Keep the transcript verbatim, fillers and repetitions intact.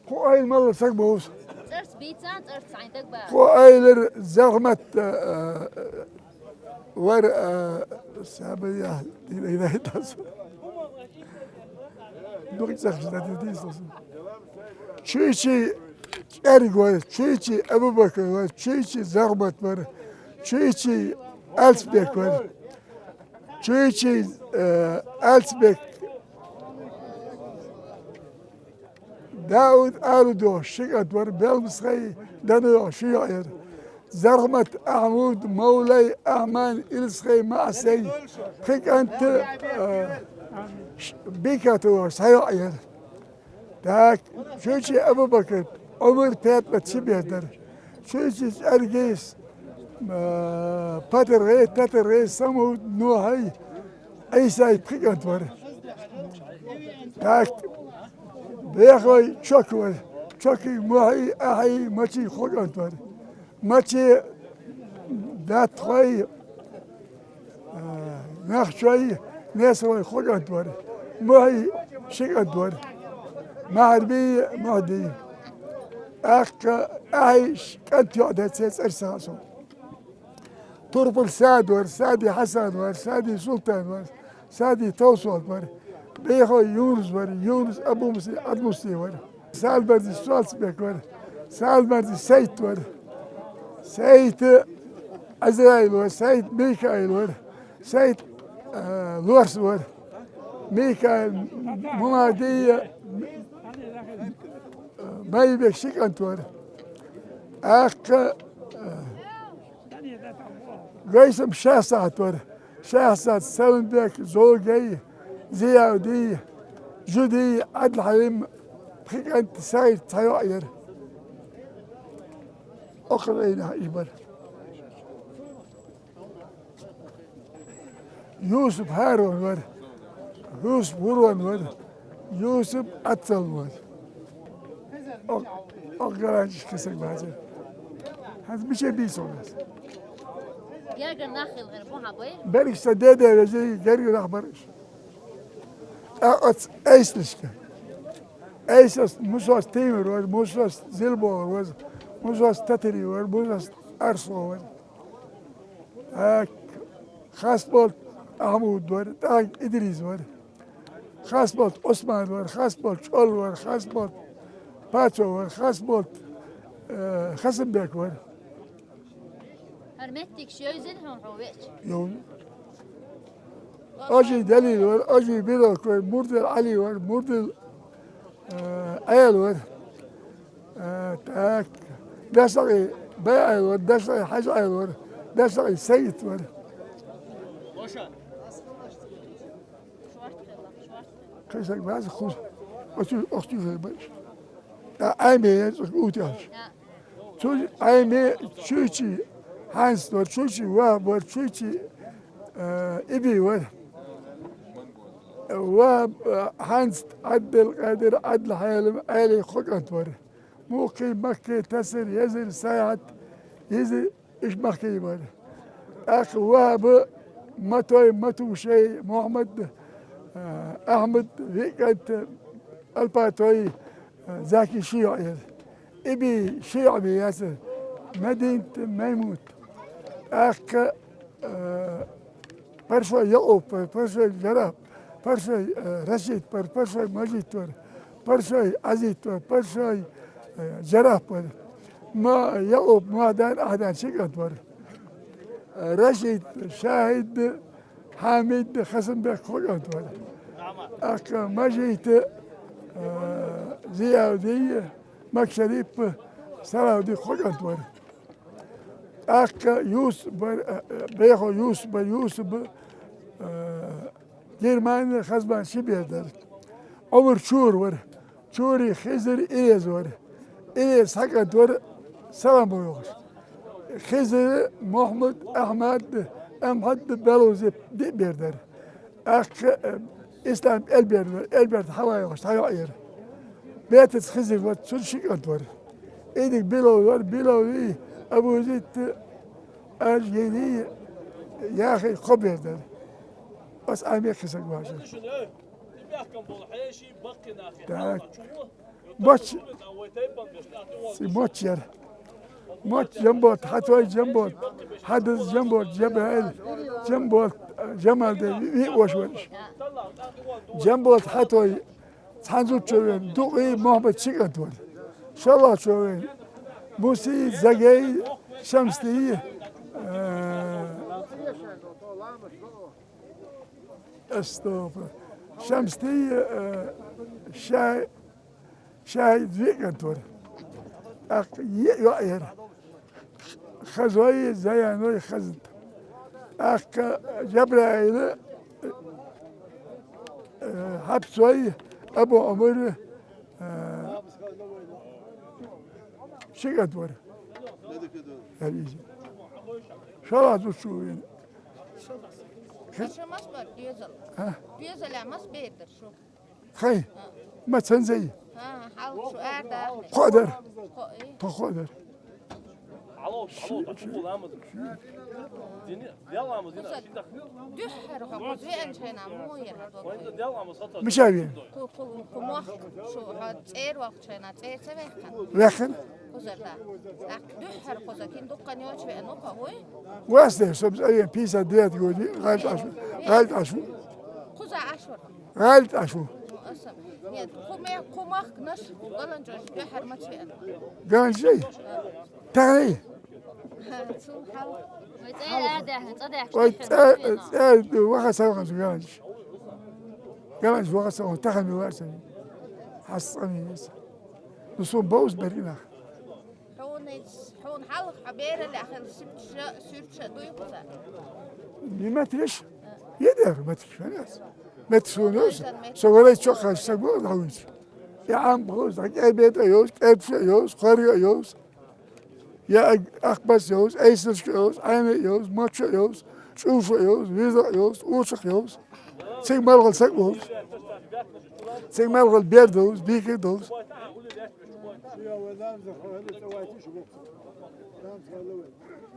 Кхо ойла мала саг бовз. ЦӀарц бийцан, цӀарц хьайн даг ба. Кхо ойлар Зархмат, а, а, вар, а, саба я, дина, дина, дина. Дух цахш да, дина, дина. Чуйчи ЧӀарг вар, Чуйчи Абубакар вар, Чуйчи Зархмат вар, Чуйчи Алцбек вар, Чуйчи, э, Алцбек. Дауд Арудо ши кӀант вар, Белмсхай Дануо ши йоӀ яр. Зархмат Ахьмуд, Мавлай Ахьман, Илсхай Маъсай пхи кӀант, э, ш-, Бикатуо цхьа йоӀ яр. Так, Чуйчи Абубакар, Ӏумар, Петмат ши бер дар. Чуйчи ЧӀаргис, э, Патаргай, Татаргай, Самуд, Нухьай, Ӏийсай пхи кӀант вар. Так, Бехой Чок вар. Чоки Мухьи, Ахьи, Мачи кхо кӀант вар. Мачи Датхой, а, Нахчой, Несовой кхо кӀант вар. Мухьи ши кӀант вар. Махьарби, Мухьди. ТӀаккха Ахьи ш-, кӀант йоӀ дар, цӀе цӀерсаха со. Турпал Сад вар, Сади Хьасан вар, Сади Султан вар, Сади Товсолт вар, Бейхо Юнус вар, Юнус Абумуси Адмуси вар. Салмарзи Суалцбек вар, Салмарзи Сайт вар, Сайт Азраил вар, Сайт Микаил вар, Сайт, э, Лорс вар, Микаил Мумадия, э, Майбек ши кӀант вар. ТӀаккха, э, Гайсам Шахсагьат вар. Шахсагьат, Саламбек, Золгай, Зиявди, Жуди, Ӏадалхьалим, пхи кӀант Саид цхьа йоӀ яр. Охрайна иш бар. Юсуп Харун вар, Юсуп Вурван вар, Юсуп Ацал вар. О, о, гарантиш кисак базар. ХӀанз мича бийцо нас? Герга нах хилгӀир бу хьан бай? Берг са деде вези герга нах барыш. А оц эйслишка. Эйсас Мусас Теймир вар, Мусас Зилбогар вар, Мусас Татари вар, Мусас Арсло вар. Так, Хасболт Ахьмуд вар, так, Идрис вар. Хасболт Осман вар, Хасболт ЧӀол вар, Хасболт Пацо вар, Хасболт, э, Хасанбек вар. ХӀара меттиг шоьйзина хьуна хьо веча? Йо. Ажи Далил вар, Ажи Бирок вар, Мурдил Али вар, Мурдил, э, Ӏел вар. Э, так. Дасаги Бай Ӏел вар, Дасаги Хьажи Ӏел вар, Дасаги Саид вар. Кхесаг ваза хуз. Оцу охту жой баш. А Ӏайме ян цӀуш утяш. Цу Ӏайме Чуйчи Хьанс вар, Чуйчи Вахаб вар, Чуйчи, э, Иби вар. Вахаб, э, Хьанс, Ӏабдулкъадир, Ӏадалхьалим, Ӏели кхо кӀант вар. Мухи, Макки, Тасир, Езир, Сайхьат, Езир, иш Макки вар. ТӀаккха Вахаб, Матой, Матушей, Мухьмад, э, Ахьмад, виъ кӀант, Алпатой, э, Заки ши йоӀ яр. Иби ши йоӀ бе яцар, Мадинат, Маймут. ТӀаккха, э, Паршой Якъуб вар, Паршой Жараб, Паршой, э, Рашид вар, Паршой Мажид вар, Паршой Азит вар, Паршой, э, Жараб вар. Ма Якъуб, Махьдан, Ахьдан ши кӀант вар. Э, Рашид, Шахид, Хьамид, Хасанбек кхо кӀант вар. ТӀаккха Мажид, э, Зиявди, Макшарип, Салавди кхо кӀант вар. ТӀаккха Юсуп вар, э, э, Бехо Юсуп вар, Юсуп, э, Германия Хазман ши бер дар. Ӏумар Чур вар. Чури Хизир Ирез вар. Ирез хьакӀад вар Салам йохуш. Хизир Мухьмад Ахьмад Амхьад Белузи диъ бер дар. ТӀаккха, э, Ислам Элбер вар, Элберт хьавайгӀуш, хьайоӀ яр. Бетаца Хизир вар, цун ши кӀант вар. Идиг Билов вар, Биловли, Абузит, Ажгери, Яхи кхо бер дар. Ас Ӏамекхи саг ваша. Так. Бач, Ци моч яр. Моч Жамбот, хьатой Жамбот, хьадаз Жамбот, Жабраил, Жамбот, Жамалде, ви, ви ош вариш. Жамбот, хьатой, цхьанзу човен, Дукъи, Мухаммад Чикат вар. Шалла човен, Муси, Загей, Шамсти, э, Астопа. Шамсти, э, Шай, Шай Викантор. Ак, е, е, ер. Хазой, Заяной, Хазант. Ак, Жабраил, э, Хапсой, Абу Умар, э, Шикантор. Ализи. Шалла дучу. Аша мас бар, дюзел. А? Дюзел мас бердир шу. Хай. Ма цанзай. Ха, хал шу арда. Ходар. Хо, э. То ходар. Алло, алло, та чу ламаз. Дини, я ламаз, дина, Куза, шиндах. Дюххер ха, куз вен чайна, му яра, дот. Ойда я ламаз, хата. Мишави. Ку, ку, ку мох, шу, ха, цер вах чайна, цер се веххан. Веххан. Кузарда. Так, дюххер куза, кин дуккан йоч ве, ну, ка, ой. Васте, соб, ай, пятьдесят девятый годи, гальт ашу, гальт ашу. Куза ашур. Гальт ашу. Нет, куме, кумах наш, галан чош, дюххер мач ве. Галан чей? Тагай. Ой, цӀа, цӀа, ваха савхан галан чош. Галан чош ваха савхан, тахан ми варсан. Хас цӀа ми веса. Ну, сум боус беринах. Хьуна, хьуна хьалха хьо берале ахел сипча, сюрча дуй куза. Нима треш? Едер матриш, ханас. Матриш унус. Со валай чоха, са гол хавич. Я ам боус, так я бета йос, кепша йос, хорга йос. Я ахбас йос, эйсашка йос, айна йос, мача йос, чуша йос, виза йос, учах йос. Циг малгал сак болс. Циг малгал бер долс, бийке долс.